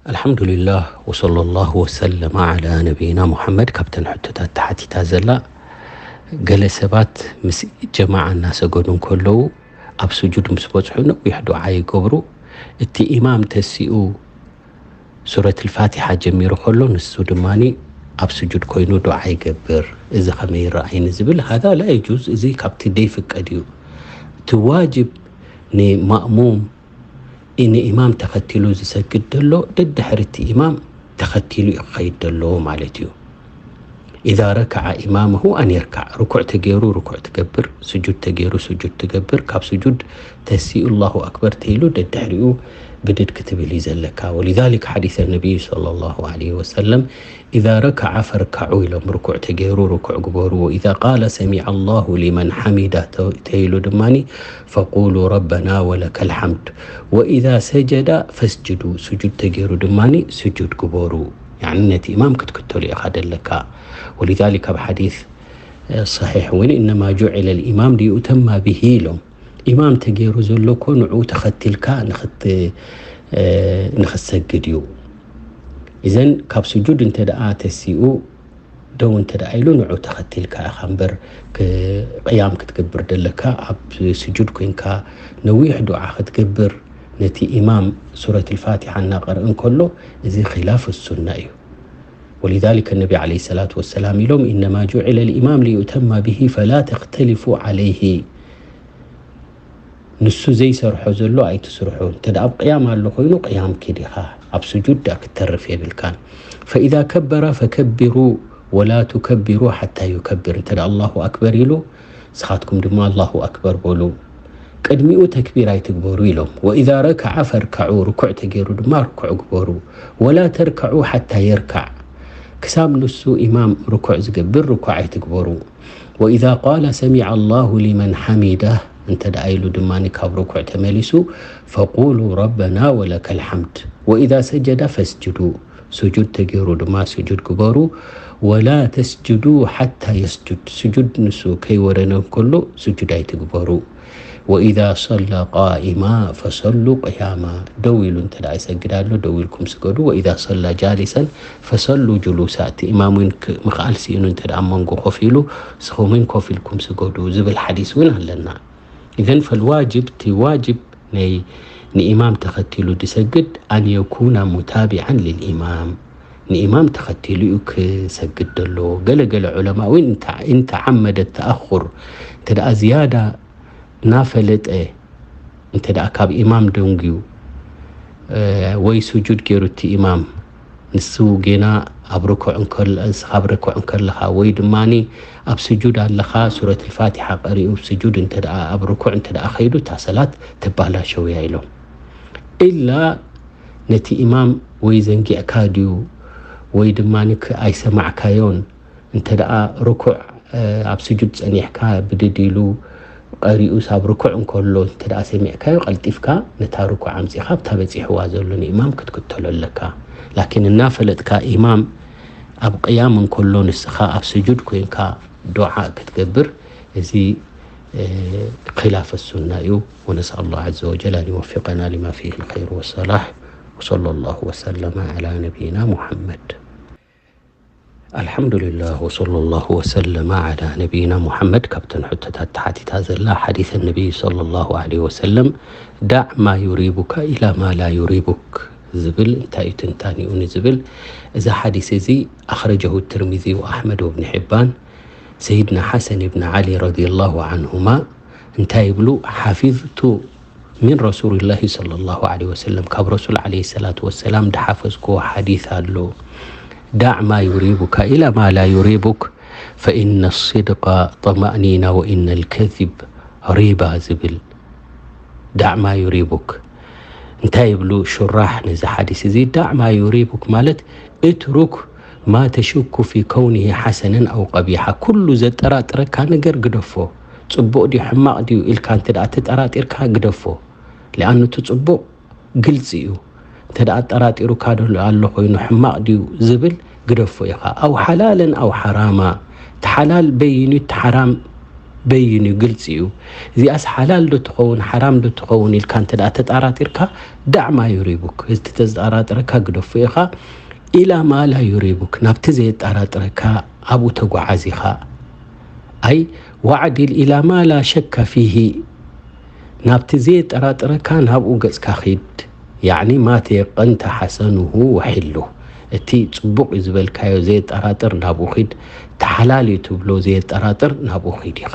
ኣልሓምዱሊላህ ወሰለላሁ ወሰለመ ዓላ ነቢይና ሙሓመድ። ካብተን ሕቶታት ተሓቲታ ዘላ፣ ገለ ሰባት ምስ ጀማዓ እናሰገዱ እንከለዉ ኣብ ስጁድ ምስ በጽሑ ነዊሕ ዱዓ ይገብሩ። እቲ ኢማም ተሲኡ ሱረት ልፋቲሓ ጀሚሩ ከሎ ንሱ ድማ ኣብ ስጁድ ኮይኑ ዱዓ ይገብር። እዚ ከመይ ይረኣይኒ ዝብል፣ ሃዛ ላ የጁዝ፣ እዚ ካብቲ ደይፍቀድ እዩ። እቲ ዋጅብ ንማእሙም ንኢማም ተኸቲሉ ዝሰግድ ዘሎ ደድሕሪ እቲ ኢማም ተኸቲሉ እዩ ክኸይድ ዘለዎ ማለት እዩ። ኢዛ ረከዐ ኢማመሁ ኣን የርካዕ፣ ርኩዕ ተገይሩ ርኩዕ ትገብር፣ ስጁድ ተገይሩ ስጁድ ትገብር። ካብ ስጁድ ተሲኡ ኣላሁ ኣክበር ተይሉ ደድሕሪኡ ብድድ ክትብል እዩ ዘለካ። ወሊዛሊክ ሓዲሰ ነቢዩ ሰለላሁ ዐለይሂ ወሰለም ኢዛ ረከዐ ፈርካዑ ኢሎም፣ ርኩዕ ተገይሩ ርኩዕ ግበሩ። ወኢዛ ቃለ ሰሚዐ ኣላሁ ሊመን ሓሚዳ ተ- ተይሉ ድማ ፈቁሉ ረበና ወለከል ሓምድ። ወኢዛ ሰጀዳ ፈስጅዱ፣ ስጁድ ተገይሩ ድማ ስጁድ ግበሩ። ያኒ ነቲ ኢማም ክትክተሉ ኢኻ ደለካ። ወሊዛሊክ ኣብ ሓዲስ ሰሒሕ እውን እነማ ጁዒለ ልኢማም ሊዩእተማ ብሂ ኢሎም፣ ኢማም ተገይሩ ዘሎ እኮ ንዑ ተኸቲልካ ንኽት- ንኽትሰግድ እዩ። እዘን ካብ ስጁድ እንተ ደኣ ተሲኡ ደው እንተ ደኣ ኢሉ ንዑ ተኸቲልካ ኢኻ እምበር፣ ክ- ቅያም ክትገብር ደለካ ኣብ ስጁድ ኮንካ ነዊሕ ዱዓ ክትገብር ነቲ ኢማም ሱረት ልፋቲሓ እናቐርእ እንከሎ፣ እዚ ኺላፍ ሱና እዩ። ወሊዛሊከ ነቢ ዓለይሂ ሰላቱ ወሰላም ኢሎም፣ ኢነማ ጁዒለ ልኢማም ሊዩእተማ ብሂ ፈላ ተኽተሊፉ ዓለይሂ። ንሱ ዘይሰርሖ ዘሎ ኣይትስርሑ። እንተ ደኣ ኣብ ቅያም ኣሎ ኮይኑ ቅያም ኪድ ኢኻ፣ ኣብ ስጁድ ደኣ ክትተርፍ የብልካን። ፈኢዛ ከበረ ፈከቢሩ ወላ ቱከቢሩ ሓታ ዩከብር። እንተ ደኣ ኣላሁ ኣክበር ኢሉ ንስኻትኩም ድማ ኣላሁ ኣክበር በሉ። ቅድሚኡ ተክቢር ኣይትግበሩ ኢሎም። ወኢዛ ረከዐ ፈርከዑ፣ ርኩዕ ተገይሩ ድማ ርኩዕ ግበሩ። ወላ ተርከዑ ሓታ የርካዕ፣ ክሳብ ንሱ ኢማም ርኩዕ ዝገብር ርኩዕ ኣይትግበሩ። ወኢዛ ቃለ ሰሚዐ ኣላሁ ሊመን ሓሚዳህ እንተ ደኣ ኢሉ ድማ ካብ ርኩዕ ተመሊሱ ፈቁሉ ረበና ወለከል ሓምድ። ወኢዛ ሰጀደ ፈስጅዱ፣ ስጁድ ተገይሩ ድማ ስጁድ ግበሩ። ወላ ተስጅዱ ሓታ የስጁድ፣ ስጁድ ንሱ ከይወረደ እንከሎ ስጁድ ኣይትግበሩ። ወኢዛ ሰላ ቃኢማ ፈሰሉ ቅያማ፣ ደው ኢሉ እንተ ደኣ ይሰግድ ኣሎ ደው ኢልኩም ስገዱ። ወኢዛ ሰላ ጃሊሰን ፈሰሉ ጁሉሳ፣ እቲ ኢማም እውን ክ- ምኽኣል ስኢኑ እንተ ደኣ ኣብ መንጎ ኮፍ ኢሉ ንስኹም እውን ኮፍ ኢልኩም ስገዱ ዝብል ሓዲስ እውን ኣለና። ኢዘን ፈልዋጅብ፣ እቲ ዋጅብ ናይ ንኢማም ተኸቲሉ ዝሰግድ ኣን የኩና ሙታቢዓን ልልኢማም፣ ንኢማም ተኸቲሉ እዩ ክሰግድ ደሎ። ገለገለ ዑለማ እውን እንተ- እንተዓመደ ተኣኹር፣ እንተ ደኣ ዝያዳ እናፈለጠ እንተ ደኣ ካብ ኢማም ደንጉዩ ወይ ስጁድ ገይሩ እቲ ኢማም ንሱ ጌና ኣብ ርኩዕ እንከል- ንስኻ ኣብ ርኩዕ እንከለኻ ወይ ድማ ኣብ ስጁድ ኣለኻ ሱረት ልፋቲሓ ቀሪኡ ስጁድ እንተ ደኣ ኣብ ርኩዕ እንተ ደኣ ከይዱ እታ ሰላት ተባላሸውያ ኢሎም። ኢላ ነቲ ኢማም ወይ ዘንጊዕካ ድዩ ወይ ድማ ኣይሰማዕካዮን እንተ ደኣ ርኩዕ ኣብ ስጁድ ጸኒሕካ ብድድ ኢሉ ቀሪኡስ ኣብ ርኩዕ እንከሎ እንተ ደኣ ሰሚዕካዮ ቀልጢፍካ ነታ ርኩዕ ኣምጺኻ ኣብታ በጺሕዋ ዘሎ ንኢማም ክትክተሎ ኣለካ። ላኪን እናፈለጥካ ኢማም ኣብ ቅያም እንከሎ ንስኻ ኣብ ስጁድ ኮይንካ ዱዓ ክትገብር እዚ ኺላፍ ሱና እዩ። ونسأل الله عز وجل أن يوفقنا لما فيه الخير والصلاح. وصلى الله وسلم على نبينا محمد. ኣልሓምዱሊላህ ወሰለላሁ ወሰለመ ዓላ ነቢይና ሙሓመድ። ካብተን ሕቶታት ተሓቲታ ዘላ ሓዲሰ ነቢይ ሰለላሁ ዓለይሂ ወሰለም ዳዕ ማ ዩሪቡካ ኢላ ማ ላ ዩሪቡክ ዝብል እንታይ እዩ ትንታኒኡ ንዝብል፣ እዚ ሓዲስ እዚ ኣኽረጀሁ ትርሚዚ ወኣሕመድ ወብኒ ሕባን። ሰይድና ሓሰን ብን ዓሊ ረዲየላሁ ዓንሁማ እንታይ ይብሉ? ሓፊዝቱ ሚን ረሱሊላሂ ሰለላሁ ዓለይሂ ወሰለም፣ ካብ ረሱል ዓለይሂ ሰላቱ ወሰላም ዝሓፈዝክዎ ሓዲስ ኣሎ። ዳዕ ማ ዩሪቡካ ኢላ ማ ላ ዩሪቡክ ፈኢነ ስድቃ ጠማእኒና ወኢነ ልከዚብ ሪባ ዝብል። ዳዕ ማ ዩሪቡክ እንታይ ይብሉ ሹራሕ ነዚ ሓዲስ እዚ? ዳዕ ማ ዩሪቡክ ማለት እትሩክ ማ ተሽኩ ፊ ከውኒሂ ሓሰነን ኣው ቀቢሓ፣ ኩሉ ዘጠራጥረካ ነገር ግደፎ። ጽቡቕ ድዩ ሕማቕ ድዩ ኢልካ እንተ ደኣ ተጠራጢርካ ግደፎ። ሊኣኑ እቲ ጽቡቕ ግልጺ እዩ። እንተ ደኣ ኣጠራጢሩካ ደሎ ኣሎ ኮይኑ ሕማቕ ድዩ ዝብል ግደፎ ኢኻ። ኣው ሓላለን ኣው ሓራማ፣ እቲ ሓላል በይኑ እቲ ሓራም በይን እዩ፣ ግልፂ እዩ። እዚኣስ ሓላል ዶ ትኸውን ሓራም ዶ ትኸውን ኢልካ እንተ ደኣ ተጣራጢርካ፣ ዳዕ ማ ዩሪቡክ፣ እዚ ተዘጠራጥረካ ግደፎ ኢኻ። ኢላ ማ ላ ዩሪቡክ፣ ናብቲ ዘየጠራጥረካ ኣብኡ ተጓዓዝ ኢኻ። ኣይ ዋዕዲል ኢላ ማ ላ ሸካ ፊሂ፣ ናብቲ ዘየጠራጥረካ ናብኡ ገጽካ ኺድ። ያዕኒ ማ ተየቀንተ ሓሰኑሁ ወሒሉ፣ እቲ ጽቡቕ እዩ ዝበልካዮ ዘየጠራጥር ናብኡ ኺድ፣ ተሓላል እዩ ትብሎ ዘየጠራጥር ናብኡ ኺድ ኢኻ።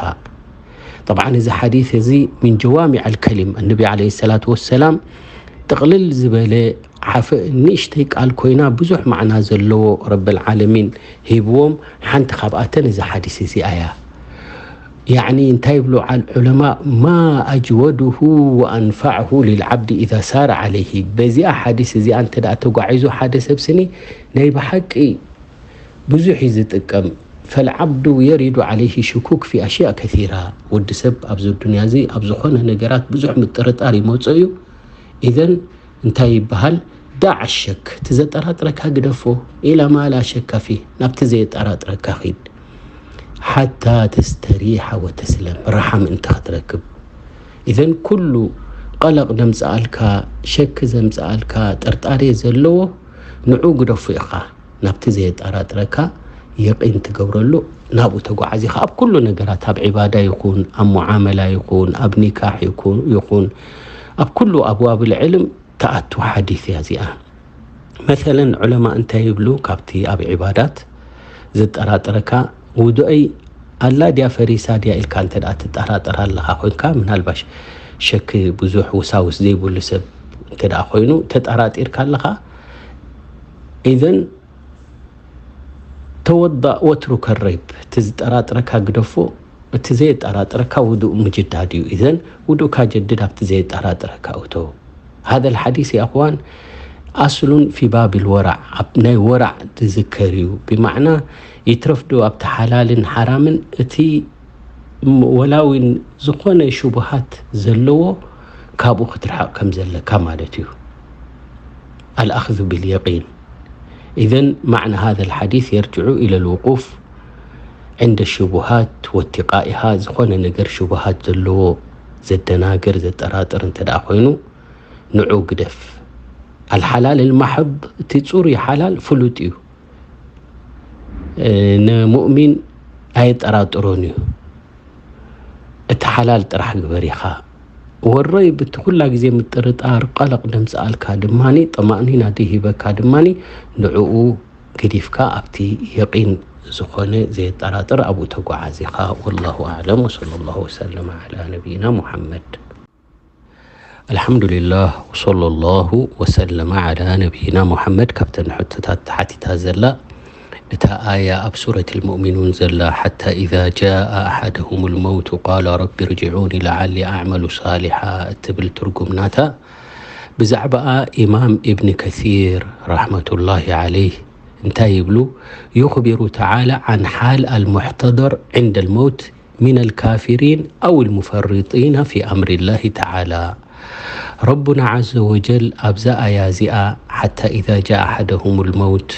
ጠብዓን እዚ ሓዲስ እዚ ምን ጀዋሚዕ ኣልከሊም፣ እነቢ ዓለይሂ ሰላቱ ወሰላም ጥቕልል ዝበለ ሓፈ ንእሽተይ ቃል ኮይና ብዙሕ ማዕና ዘለዎ ረብል ዓለሚን ሂብዎም። ሓንቲ ካብኣተን እዚ ሓዲስ እዚኣ እያ። ያዕኒ እንታይ ይብሉ ዓል-፣ ዑለማ፣ ማ ኣጅወዱሁ ወኣንፋዕሁ ሊልዓብዲ ኢዛ ሳረ ዓለይሂ። በዚኣ ሓዲስ እዚኣ እንተ ደኣ ተጓዒዙ ሓደ ሰብ ስኒ ናይ ብሓቂ ብዙሕ እዩ ዝጥቀም። ፈልዓብዱ የሪዱ ዓለይሂ ሽኩክ ፊ ኣሽያእ ከሲራ። ወዲ ሰብ ኣብዚ ዱንያ እዚ ኣብ ዝኾነ ነገራት ብዙሕ ምጥርጣር ይመጾ እዩ። ኢዘን እንታይ ይበሃል? ዳዕ ሸክ፣ እቲ ዘጠራጥረካ ግደፎ። ኢላ ማ ላ ሸካ ፊህ፣ ናብቲ ዘየጠራጥረካ ኺድ። ሓታ ተስተሪሓ ወተስለም፣ ራሓ ምእንቲ ክትረክብ። ኢዘን ኩሉ ቀለቕ ዘምጽኣልካ፣ ሸክ ዘምጽኣልካ፣ ጥርጣሬ ዘለዎ ንዑ ግደፎ ኢኻ። ናብቲ ዘየጠራጥረካ የቂን ትገብረሉ ናብኡ ተጓዓዝ ኢኻ። ኣብ ኩሉ ነገራት፣ ኣብ ዒባዳ ይኹን፣ ኣብ ሙዓመላ ይኹን፣ ኣብ ኒካሕ ይኹን፣ ይኹን፣ ኣብ ኩሉ ኣብዋብል ዕልም ትኣቱ ሓዲስ እያ እዚኣ። መሰለን ዑለማ እንታይ ይብሉ? ካብቲ ኣብ ዒባዳት ዘጠራጥረካ፣ ውዱአይ ኣላ ድያ ፈሪሳ ድያ ኢልካ እንተ ደኣ ትጠራጠር ኣለኻ ኮይንካ፣ ምናልባሽ ሸክ ብዙሕ ውሳውስ ዘይብሉ ሰብ እንተ ደኣ ኮይኑ ተጠራጢርካ ኣለኻ፣ ኢዘን ተወዳእ ወትሩከ ረይብ፣ እቲ ዝጠራጥረካ ግደፎ፣ እቲ ዘየጠራጥረካ ውዱእ ምጅዳድ እዩ። ኢዘን ውዱእካ ጀድድ፣ ኣብቲ ዘየጠራጥረካ እቶ። ሃذا الحديث يا أخوان أصل في باب الورع፣ ኣብ ናይ ወራዕ ዝዝከር እዩ። ብማዕና ይትረፍ ዶ ኣብቲ ሓላልን ሓራምን፣ እቲ ም-፣ ወላ እውን ዝኾነ ሽቡሃት ዘለዎ ካብኡ ክትርሕቕ ከም ዘለካ ማለት እዩ። الأخذ باليقين. إذن معنى هذا الحديث يرجع إلى الوقوف عند الشبهات واتقائها። ዝኾነ ነገር ሽቡሃት ዘለዎ፣ ዘደናግር፣ ዘጠራጥር እንተ ደኣ ኮይኑ ንዑ ግደፍ። الحلال المحض፣ እቲ ጽሩይ ሓላል ፍሉጥ እዩ። እ፣ ንሙእሚን ኣየጠራጥሮን እዩ። እቲ ሓላል ጥራሕ ግበር ኢኻ። ወረይ ብቲ ኩላ ግዜ ምጥርጣር፣ ቀለቕ ደምጽኣልካ ድማኒ፣ ጠማእኒና ደይሂበካ ድማኒ፣ ንዕኡ ግዲፍካ ኣብቲ የቂን ዝኾነ ዘየጠራጥር ኣብኡ ተጓዓዝ ኢኻ። ወላሁ ኣዕለም ወሰለላሁ ወሰለመ ዓላ ነቢይና ሙሐመድ። ኣልሓምዱሊላህ ወሰለላሁ ወሰለመ ዓላ ነቢይና ሙሐመድ። ካብተን ሕቶታት ተሓቲታ ዘላ እታ ኣያ ኣብ ሱረት ልሙእሚኑን ዘላ፣ ሓታ ኢዛ ጃአ ኣሓደሁም ልመውቱ ቃለ ረቢ ርጅዑኒ ለዓሊ ኣዕመሉ ሳሊሓ እትብል ትርጉም ናታ፣ ብዛዕባኣ ኢማም ኢብን ከሲር ረሕመቱላሂ ዓለይህ እንታይ ይብሉ? ዩኽቢሩ ተዓላ ዓን ሓል ኣልሙሕተደር ዕንደ ልመውት ሚን ኣልካፊሪን ኣው ኣልሙፈሪጢና ፊ ኣምሪላሂ ተዓላ። ረቡና ዓዘ ወጀል ኣብዛ ኣያ እዚኣ፣ ሓታ ኢዛ ጃአ ኣሓደሁም ልመውት፣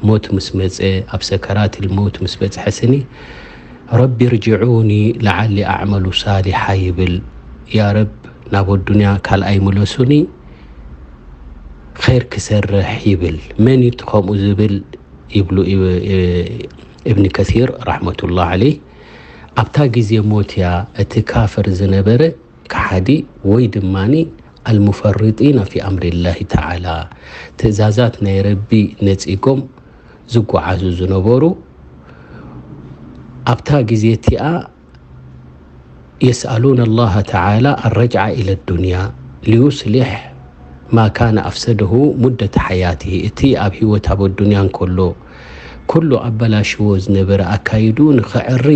ሞት ምስ መጸ፣ ኣብ ሰከራት ልመውት ምስ በጽሐ ስኒ፣ ረቢ ርጅዑኒ ለዓሊ ኣዕመሉ ሳሊሓ ይብል። ያ ረብ፣ ናብ ኣዱንያ ካልኣይ ምለሱኒ፣ ኸይር ክሰርሕ ይብል። መን እዩ እቲ ከምኡ ዝብል? ይብሉ ኢብ-፣ ኢብኒ ከሲር ረሕመቱላህ ዓለይህ። ኣብታ ግዜ ሞት እያ እቲ ካፍር ዝነበረ፣ ከሓዲ፣ ወይ ድማኒ ኣልሙፈሪጢና ፊ ኣምሪላሂ ተዓላ፣ ትእዛዛት ናይ ረቢ ነጺጎም ዝጓዓዙ ዝነበሩ፣ ኣብታ ግዜ እቲኣ የስኣሉነ ኣላህ ተዓላ ኣረጅዓ ኢለ ዱንያ ሊዩስሊሕ ማ ካነ ኣፍሰደሁ ሙደተ ሓያትሂ፣ እቲ ኣብ ህይወት ኣብ ኣዱንያ እንከሎ ኩሉ ኣበላሽዎ ዝነበረ ኣካይዱ ንኸዕሪ፣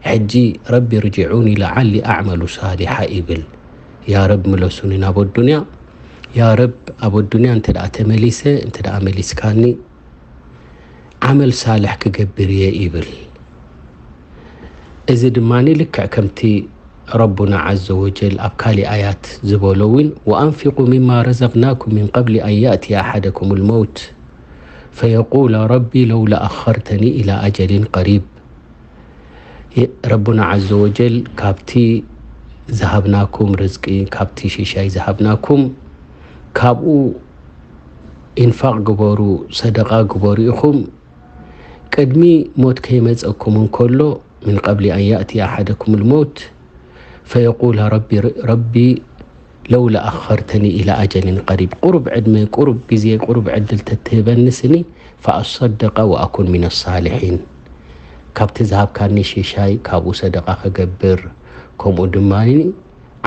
ሕጂ ረቢ ርጅዑኒ ለዓሊ ኣዕመሉ ሳሊሓ ይብል። ያ ረብ ምለሱኒ ናብ ኣዱንያ። ያ ረብ ኣብ ኣዱንያ እንተ ደኣ ተመሊሰ፣ እንተ ደኣ መሊስካኒ፣ ዓመል ሳልሕ ክገብር እየ ይብል። እዚ ድማ ልክዕ ከምቲ ረቡና ዓዘ ወጀል ኣብ ካሊእ ኣያት ዝበሎ እውን፣ ወኣንፊቁ ሚማ ረዘቅናኩም ሚን ቀብሊ ኣን ያእትየ ኣሓደኩም ልመውት ፈየቁለ ረቢ ለውላ ኣኸርተኒ ኢላ ኣጀሊን ቀሪብ፣ ረቡና ዓዘ ወጀል ካብቲ ዝሃብናኩም ርዝቂ፣ ካብቲ ሽሻይ ዝሃብናኩም፣ ካብኡ ኢንፋቕ ግበሩ፣ ሰደቓ ግበሩ ኢኹም። ቅድሚ ሞት ከይመጸኩም እንከሎ፣ من قبل أن يأتي أحدكم الموت فيقول رب، رب لولا أخرتني إلى أجل قريب، ቁሩብ ዕድመ፣ ቁሩብ ግዜ፣ ቁሩብ ዕድል ተትህበኒ ስኒ፣ فأصدق وأكن من الصالحين፣ ካብቲ ዝሃብካኒ ሽሻይ ካብኡ ሰደቓ ክገብር፣ ከምኡ ድማ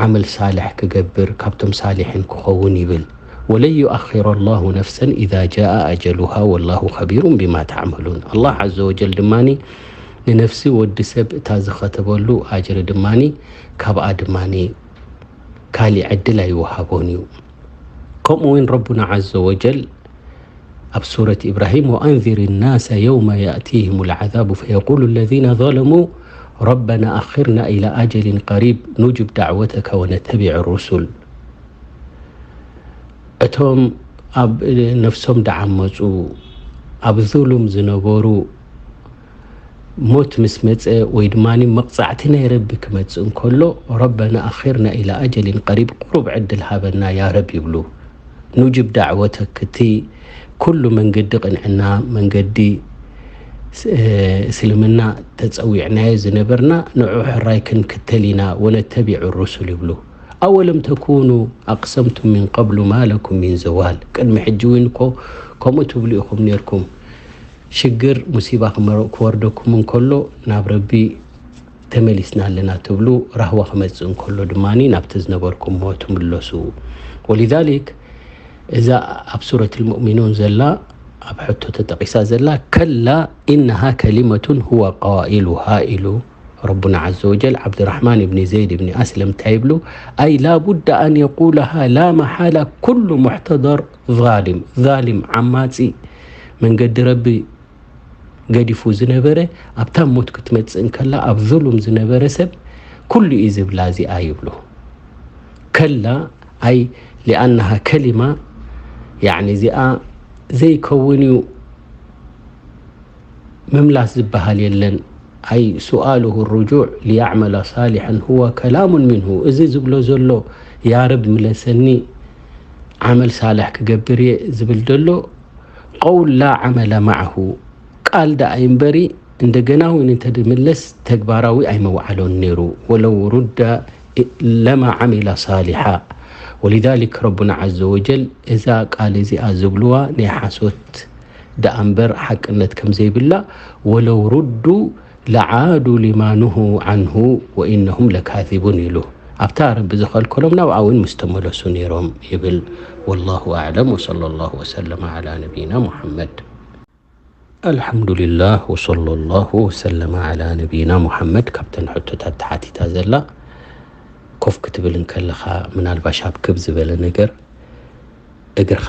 ዓመል ሳልሕ ክገብር፣ ካብቶም ሳሊሒን ክኸውን ይብል። ولن يؤخر الله نفسا إذا جاء أجلها والله خبير بما تعملون። ኣላህ ዓዘ ወጀል ድማ ንነፍሲ ወዲ ሰብ እታ ዝኸተበሉ ኣጅሪ ድማ ካብኣ ድማ ካሊእ ዕድል ኣይወሃቦን እዩ። ከምኡ እውን ረቡና ዓዘ ወጀል ኣብ ሱረት ኢብራሂም، وأنذر الناس يوم يأتيهم العذاب فيقول الذين ظلموا ربنا أخرنا إلى أجل قريب نجب دعوتك ونتبع الرسل። እቶም ኣብ ነፍሶም ደዓመፁ፣ ኣብ ዙሉም ዝነበሩ፣ ሞት ምስ መፀ ወይ ድማ መቕፃዕቲ ናይ ረቢ ክመፅእ እንከሎ፣ ربنا أخرنا إلى أجل قريب፣ ቁሩብ ዕድል ሃበና ያ ረብ ይብሉ። نجب دعوتك፣ እቲ ኩሉ መንገዲ ቅንዕና፣ መንገዲ ስ-፣ እስልምና ተፀዊዕናዮ ዝነበርና ንዑ ሕራይ ክንክተል ኢና፣ ونتبع الرسل ይብሉ። أولم تكونوا أقسمتم من قبل ما لكم من زوال፣ ቅድሚ ሕጂ እውን እኮ ከምኡ ትብሉ ኢኹም ነይርኩም። ሽግር ሙሲባ ክመር-፣ ክወርደኩም እንከሎ ናብ ረቢ ተመሊስና ኣለና ትብሉ፣ ራህዋ ክመጽእ እንከሎ ድማ ናብቲ ዝነበርኩሞ ትምለሱ። ولذلك እዛ ኣብ ሱረት ልሙእሚኑን ዘላ፣ ኣብ ሕቶ ተጠቒሳ ዘላ፣ كلا إنها كلمة هو قائلها ኢሉ ረቡና ዓዘ ወጀል። ዓብድራሕማን እብኒ ዘይድ እብኒ ኣስለም እንታይ ይብሉ? أي لا بد أن يقولها لا محالة كل محتضر ظالم። ዛሊም፣ ዓማጺ፣ መንገዲ ረቢ ገዲፉ ዝነበረ፣ ኣብታ ሞት ክትመጽእ እንከላ ኣብ ዙሉም ዝነበረ ሰብ ኩሉ እዩ ዝብላ እዚኣ ይብሉ። ከላ፣ ኣይ ሊኣናሃ ከሊማ፣ ያዕኒ እዚኣ ዘይከውን እዩ ምምላስ ዝበሃል የለን። ኣይ ሱኣሉሁ ርጁዕ ሊያዕመለ ሳሊሐን ሁወ ከላሙን ሚንሁ። እዚ ዝብሎ ዘሎ ያ ረብ ምለሰኒ ዓመል ሳልሕ ክገብር እየ ዝብል ዘሎ ቀውል ላ ዓመለ ማዕሁ ቃል ደኣ እምበሪ እንደገና እውን እንተድምለስ ተግባራዊ ኣይመውዓሎን ነይሩ። ወለው ሩደ ለማ ዓሚላ ሳሊሓ። ወሊዛሊክ ረቡና ዓዘ ወጀል እዛ ቃል እዚኣ ዝብልዋ ናይ ሓሶት ደኣ እምበር ሓቅነት ከም ዘይብላ፣ ወለው ሩዱ ለዓዱ ሊማ ኑሁ ዓንሁ ወኢነሁም ለካዚቡን ኢሉ። ኣብታ ረቢ ዝኸልከሎም ናብኣ እውን ምስ ተመለሱ ነይሮም ይብል። ወላሁ ኣዕለም ወሰለ ላሁ ወሰለመ ዓላ ነቢይና ሙሐመድ። ኣልሓምዱሊላህ ወሰለ ላሁ ወሰለመ ዓላ ነቢይና ሙሐመድ። ካብተን ሕቶታት ተሓቲታ ዘላ፣ ኮፍ ክትብል እንከለኻ ምናልባሽ ኣብ ክብ ዝበለ ነገር እግርኻ፣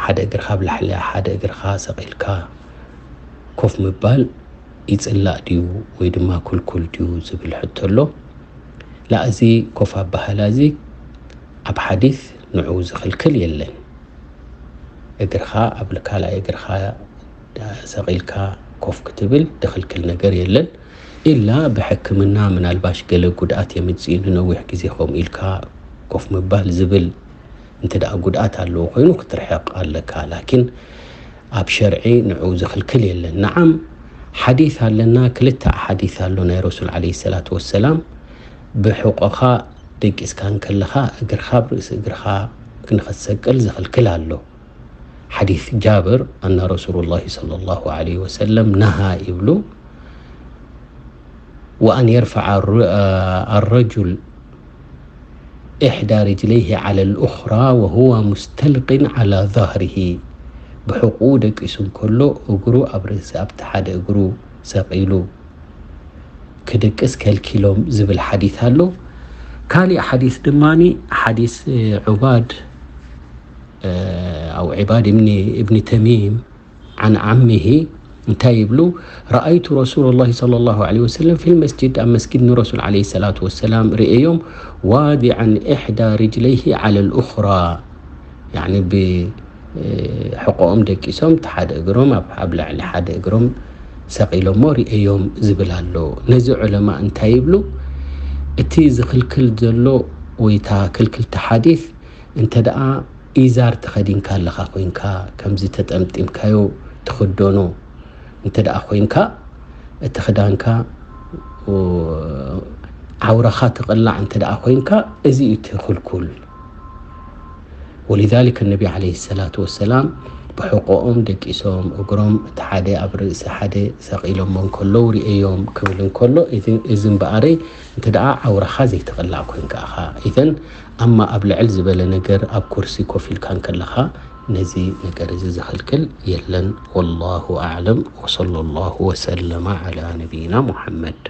ሓደ እግርኻ ኣብ ላዕሊ ሓደ እግርኻ ሰቒልካ ኮፍ ምባል ይጽላእ ድዩ ወይ ድማ ክልኩል ድዩ ዝብል ሕቶ ኣሎ። ላእ፣ እዚ ኮፍ ኣበሃህላ እዚ ኣብ ሓዲስ ንዕኡ ዝኽልክል የለን። እግርኻ ኣብ ካልኣይ እግርኻ ሰቒልካ ኮፍ ክትብል ዝኽልክል ነገር የለን። ኢላ ብሕክምና ምናልባሽ ገለ ጉድኣት የምጽእ ንነዊሕ ግዜ ከምኡ ኢልካ ኮፍ ምባል ዝብል እንተ ደኣ ጉድኣት ኣለዎ ኮይኑ ክትርሕቕ ኣለካ። ላኪን ኣብ ሸርዒ ንዕኡ ዝኽልክል የለን። ነዓም፣ ሓዲስ ኣለና፣ ክልተ ኣሓዲስ ኣሎ ናይ ረሱል ዓለይሂ ሰላቱ ወሰላም፣ ብሕቆኻ ደቂስካ እንከለኻ እግርኻ ኣብ ርእሲ እግርኻ ንኽትሰቅል ዝኽልክል ኣሎ። ሓዲስ ጃብር፣ ኣነ ረሱሉላሂ ሰለላሁ ዓለይሂ ወሰለም ነሃ ይብሉ፣ ወኣን የርፈዐ ኣረ-፣ ኣረጁል ኢሕዳ ሪጅለይሂ ዓለል ኡኽራ ወሁወ ሙስተልቂን ዓላ ዛህሪሂ፣ ብሕቑኡ ደቂሱ እንከሎ እግሩ ኣብ ርእሲ ኣብቲ ሓደ እግሩ ሰቒሉ ክድቅስ ከልኪሎም ዝብል ሓዲስ ኣሎ። ካሊእ ሓዲስ ድማ ሓዲስ ዑባድ፣ ኣው ዒባድ እብኒ፣ እብኒ ተሚም ዓን ዓሚሂ እንታይ ይብሉ? ረኣይቱ ረሱለላሂ ሰለላሁ ዓለይሂ ወሰለም ፊል መስጂድ፣ ኣብ መስጊድ ንረሱል ዓለይሂ ሰላቱ ወሰላም ርእዮም፣ ዋዲዐን ኢሕዳ ሪጅለይሂ ዓለል ኡኽራ፣ ያዕኒ ብ-፣ ሕቆኦም ደቂሶም፣ እቲ ሓደ እግሮም ኣብ፣ ኣብ ልዕሊ ሓደ እግሮም ሰቒሎሞ ርእዮም ዝብል ኣሎ። ነዚ ዑለማ እንታይ ይብሉ? እቲ ዝኽልክል ዘሎ ወይ እታ ክልክልቲ ሓዲስ እንተ ደኣ ኢዛር ተኸዲንካ ኣለኻ ኮይንካ፣ ከምዚ ተጠምጢምካዮ ትኽደኖ እንተ ደኣ ኮይንካ፣ እቲ ክዳንካ ዓውራኻ ትቕላዕ እንተ ደኣ ኮይንካ፣ እዚ እዩ እቲ ክልኩል። ወሊዛሊክ ነቢ ዓለይሂ ሰላቱ ወሰላም ብሕቆኦም ደቂሶም፣ እግሮም እቲ ሓደ ኣብ ርእሲ ሓደ ሰቒሎሞ እንከለዉ ርእዮም ክብል እንከሎ፣ እዚ እዚ እምበኣረይ እንተ ደኣ ዓውራኻ ዘይትቕላዕ ኮይንካ ኢኻ። ኢዘን ኣማ ኣብ ልዕል ዝበለ ነገር ኣብ ኩርሲ ኮፍ ኢልካ እንከለኻ ነዚ ነገር እዚ ዝኽልክል የለን። ወላሁ ኣዕለም ወሰለላሁ ወሰለመ ዓላ ነቢይና ሙሐመድ።